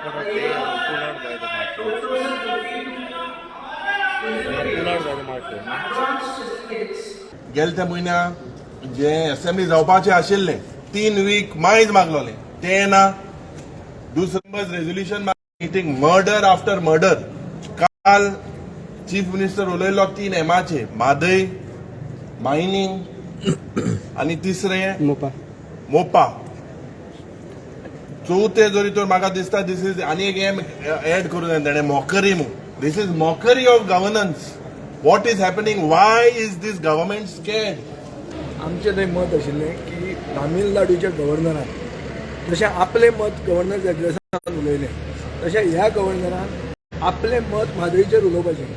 Unfortunately, they are pulled out by the marshals. They are pulled out by the marshals. गेल्या त्या म्हयन्या जे assembly जावपाचे आशिल्ले 3 week मायज मागलोले ते ना. दुसरें resolution meeting, murder after murder. काल चीफ मिनिस्टर उलयलो तीन एमाचे, म्हादय, मायनींग आनी तिसरें मोपा. मोपा. चवथें जरी तर म्हाका दिसता, this is आनी एक एम एड करूं जाय तेणें, मॉकरी म्हूण. This is mockery of governance, what is happening. Why is this government scared? आमचें थंय मत आशिल्लें की तामिळनाडूच्या गव्हर्नरान जशें आपलें मत गव्हर्नर एड्रेसान उलयलें, तशें ह्या गव्हर्नरान आपलें मत म्हादयचेर उलोवपाचें.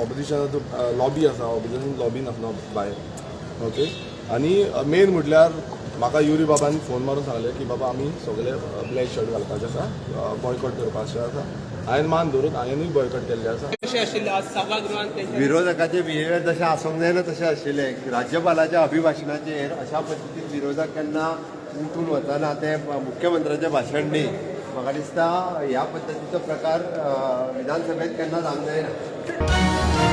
ऑपोजिशनाचो लॉबी आसा, ऑपोजिशन लॉबी नासलो भायर, ओके. आनी मेन म्हटल्यार म्हाका युरी बाबान फोन मारून सांगलें की बाबा, आमी सगळे ब्लॅक शर्ट घालपाचे आसा, बॉयकॉट करपाचें आसा. हांवें मान धरून हांवेंनूय बॉयकॉट केल्लें आसा. विरोधकाचे बिहेवियर जशें आसूंक जायना तशें आशिल्लें. राज्यपालाच्या अभिभाशणाचेर अशा पद्दतीन विरोधक केन्ना उठून वचना. तें मुख्यमंत्र्याचें भाशण न्ही. म्हाका दिसता ह्या पद्दतीचो प्रकार विधानसभेत केन्ना जावंक जायना.